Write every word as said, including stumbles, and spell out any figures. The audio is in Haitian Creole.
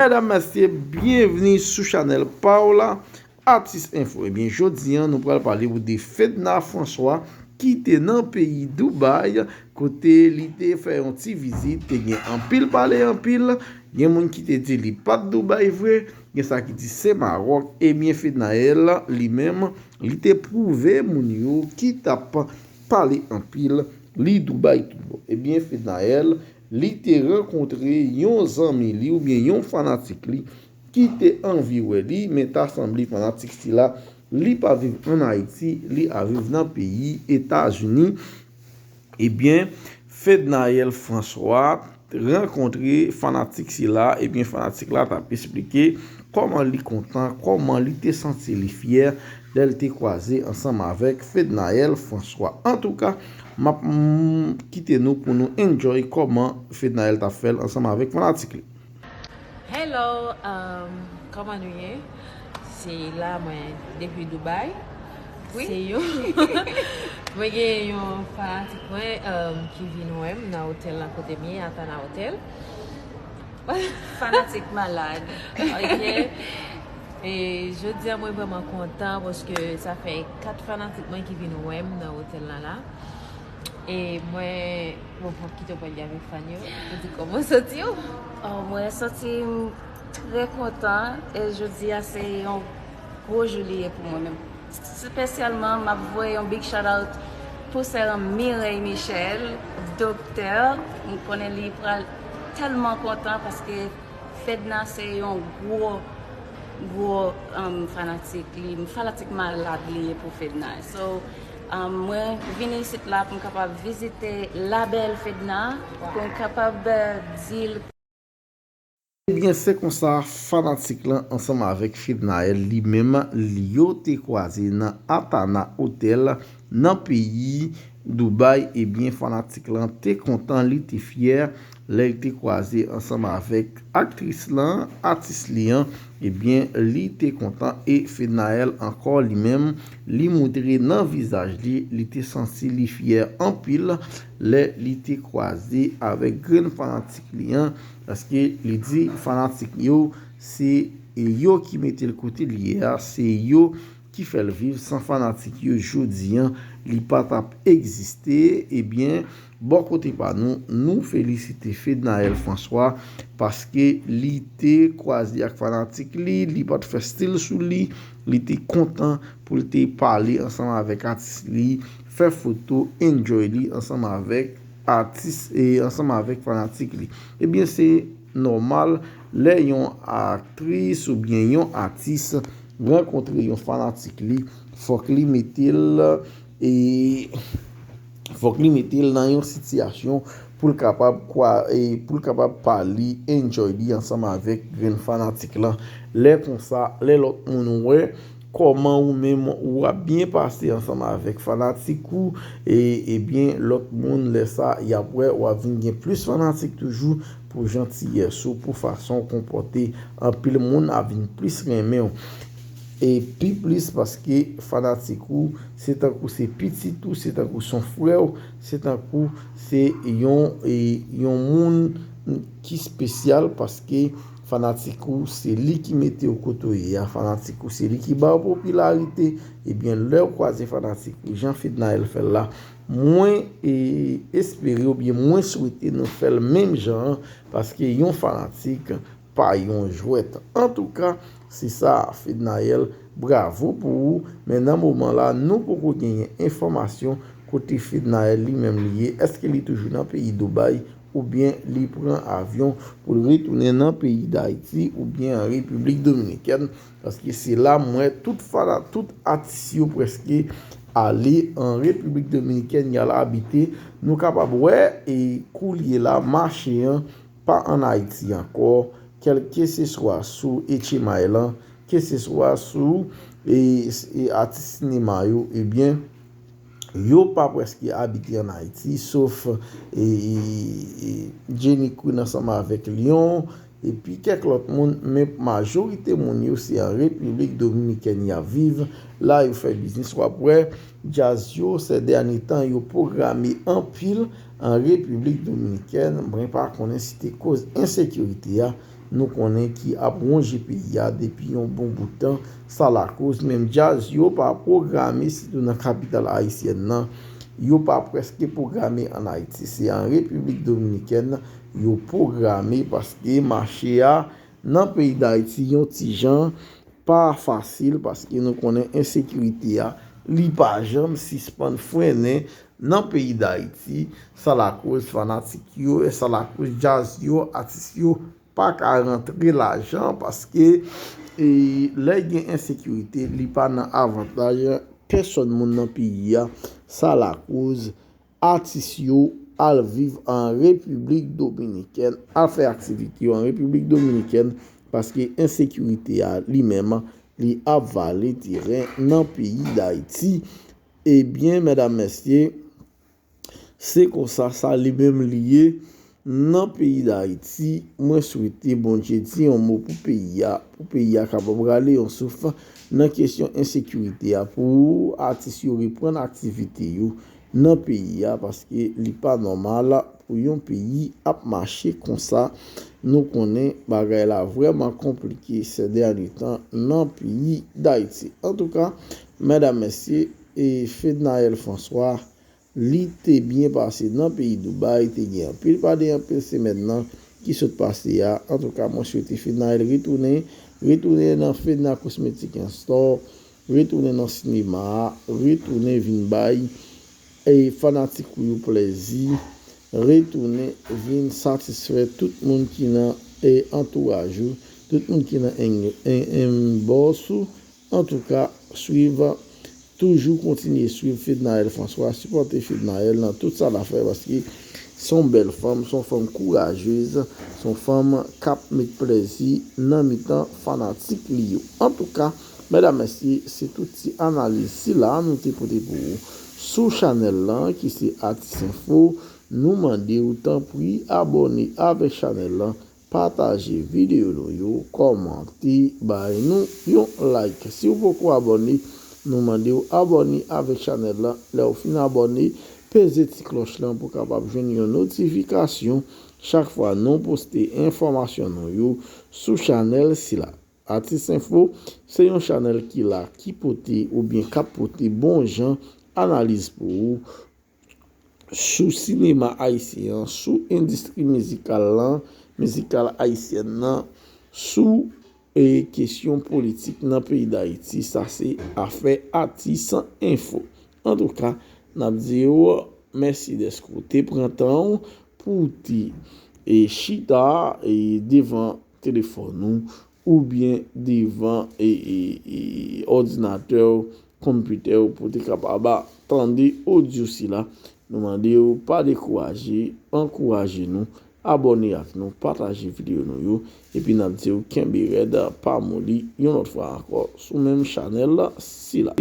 Medam, mesye, byenvni sou chanèl pa w la, Atis Enfo. Ebyen, jodi a, nou pral pale w de Fedna François, ki te nan peyi Dubaï, kote li te fè yon ti vizit, te gen anpil pale, anpil. Gen moun ki te di li pa t Dubaï vre, gen sa ki di se Maroc. Ebyen, Fednaelle, li menm, li te pwouve moun yo ki t ap pale anpil, li Dubaï tout bon. Ebyen, Fednaelle, li te rankontre yon zanmi li oubyen yon fanatik li ki te anvi wè li, men ta sanble fanatik sila, li pa viv ann Ayiti, li ap viv nan peyi Etazini. Ebyen, Fednaelle François rankontre fanatik sila, ebyen, fanatik la t ap esplike kòman li kontan, kòman li te santi li fyè lè l te kwaze ansanm avèk Fednaelle François. Antouka, m ap, mm, kite nou pou nou enjoy kòman Fednaelle t ap fè l ansanm avèk fanatik li. Hello, um, kòman nou ye? Se la mwen depi Dubai. Wi. Se yon, mwen gen yon fanatik mwen, um, ki vin wè m nan otèl la kote m ye, Atana Hotel. Fanatik malad. Ok. E jodi a mwen vrèman kontan paske sa fè kat fanatik mwen ki vin wè m nan otèl la la. E mwen, bon, m ap kite w pale avèk fan yo, pou di kòman w santi w. Oh, mwen santi m trè kontan e jodi a se yon gwo jou li ye pou mwen menm. Espesyalman, m ap voye yon big shout out pou sè an m, Mireille Michel, doktè. M konnen li pral tèlman kontan paske Fedna se yon gwo, gwo, um, fanatik li, fanatik malad li ye pou Fedna. So, um, mwen vini isit la pou m kapab vizite la belle Fedna, pou m kapab, euh, di l. Ebyen, se konsa fanatik lan ansanm avèk Fednaelle li menm, li yo te kwaze nan Atana Hotel nan peyi Dubai. Ebyen, fanatik lan te kontan, li te fyè lè l te kwaze ansanm avèk aktris lan, atis li an. Ebyen, li te kontan e Fednaelle ankò li menm, li moutre nan vizaj li, li te santi li fyè anpil lè li te kwaze avèk grenn fanatik li an, paske li di fanatik yo, se yo ki mete l kote li ye a, se yo ki fè l viv. San fanatik yo, jodi an, li pa t ap egziste. Ebyen, bò kote pa nou, nou felisite Fednaelle François, paske li te kwaze ak fanatik li, li pa t fè stil sou li, li te kontan pou l te pale ansanm avèk atis li, fè foto, enjoy li ansanm avèk atis e ansanm avèk fanatik li. Ebyen, se nòmal lè yon aktris oubyen yon atis rankontre yon fanatik li, fòk li mete l, e fòk li mete l nan yon sitiyasyon pou l kapab kwa, e pou l kapab pale, enjoy li ansanm avèk grenn fanatik lan. Lè konsa, lè lòt moun wè kòman ou menm ou ap byen pase ansanm avèk fanatik ou, e, ebyen, lòt moun, lè sa, y ap wè w ap vin gen plis fanatik toujou pou jantiyès ou, pou fason w konpòte. Anpil moun ap vin plis renmen w. E pi plis paske fanatik ou, se tankou se pitit ou, se tankou se yon frè w, se tankou se yon, e, yon moun ki espesyal, paske fanatik ou, se li ki mete w kote w ye a, fanatik ou, se li ki ba w popilarite. Ebyen, lè w kwaze fanatik ou, jan Fednaelle fè l la, mwen, e, espere oubyen mwen swete nou fè l menm jan an, paske yon fanatik pa yon jwèt. Antouka, se sa, Fednaelle, bravo pou ou, men nan moman la, nou poko genyen enfòmasyon kote Fednaelle li menm li ye, èske li toujou nan peyi Dubai, oubyen li pran avyon pou l retounen nan peyi Dayiti oubyen an Repiblik Dominikèn, paske se la m wè tout fana, tout atis yo prèske ale an Repiblik Dominikèn, y al abite. Nou kapab wè, e koulye la, mache an pa ann Ayiti ankò, kèlkeseswa sou H M I lan, keseswa sou, e, e atis sinema yo, ebyen, yo pa prèske abite ann Ayiti, sof, e, e, e Jenny Queen ansanm avèk Lion, epi kèk lòt moun, men majorite moun yo se an Repiblik Dominikèn y ap viv, la yo fè biznis. W ap wè, djaz yo, sè dènye tan, yo pwograme anpil an Repiblik Dominikèn. Mwen pa konnen si te koz ensekirite a, nou konnen ki ap wonje peyi a depi yon bon bout tan. Sa lakoz menm djaz yo pa pwograme, sitou nan kapital ayisyèn nan, yo pa prèske pwograme ann Ayiti. Se an Repiblik Dominikèn yo pwograme, paske mache a nan peyi Dayiti yon ti jan pa fasil, paske nou konnen ensekirite a, li pa janm sispann frennen nan peyi Dayiti. Sa lakoz fanatik yo, e sa lakoz djaz yo, atis yo pa ka rantre lajan, paske e, lè gen ensekirite, li pa nan avantaj pèsòn moun nan peyi a. Sa lakoz atis yo al viv an Repiblik Dominikèn, al fè aktivite yo an Repiblik Dominikèn, paske ensekirite a li menm, li ap vale teren nan peyi Dayiti. Ebyen, medam, mesye, se konsa sa li menm li ye nan peyi Dayiti. Mwen swete Bondye di yon mo pou peyi a, pou peyi a kapab rale yon souf nan kesyon ensekirite a, pou atis yo reprann aktivite yo nan peyi a, paske li pa nòmal pou yon peyi ap mache konsa. Nou konnen bagay la vrèman konplike sè dènye tan nan peyi Dayiti. Antouka, medam, mesye, e Fednaelle François, li te byen pase nan peyi Dubai, te gen anpil pale anpil semèn nan ki sot pase a. Antouka, mwen swete Fednaelle retounen, retounen nan Fedna Cosmetic and Store, retounen nan sinema a, retounen vin bay e fanatik ou yo plèzi, retounen vin satisfè tout moun ki nan e antouraj ou, tout moun ki nan en, en, en bòs ou. Antouka, swiv, toujou kontinye swiv Fednaelle François, sipòte Fednaelle nan tout sa l ap fè, paske se yon bèl fanm, se yon fanm kourajez, se yon fanm k ap met plèzi nan mitan fanatik li yo. Antouka, medam, mesye, se tout ti analiz sila nou te pote pou ou sou chanèl lan ki se Atis Enfo. Nou mande w tanpri abòne avèk chanèl lan, pataje videyo nou yo, kòmante, bay nou yon like. Si w poko abòne, nou mande w abòne avèk chanèl lan. Lè w fin abòne, peze ti klòch lan pou w kapab jwenn yon notifikasyon chak fwa nou poste enfòmasyon nou yo sou chanèl sila. Atis Enfo se yon chanèl ki la, ki pote oubyen k ap pote bon jan analiz pou ou sou sinema ayisyen an, sou endistri mizikal lan, mizikal ayisyèn nan, sou e kesyon politik nan peyi Dayiti. Sa se afè Atis Enfo. Antouka, n ap di w mèsi dèske w te pran tan w pou w te e chita e devan telefòn ou oubyen devan e, e, e, òdinatè w, konpitè w pou w te kapab tande odyo sila. Nou mande w pa dekouraje, ankouraje nou, abòne ak nou, pataje videyo nou yo, epi n ap di w kenbe rèd, pa moli, yon lòt fwa ankò sou menm chanèl sila.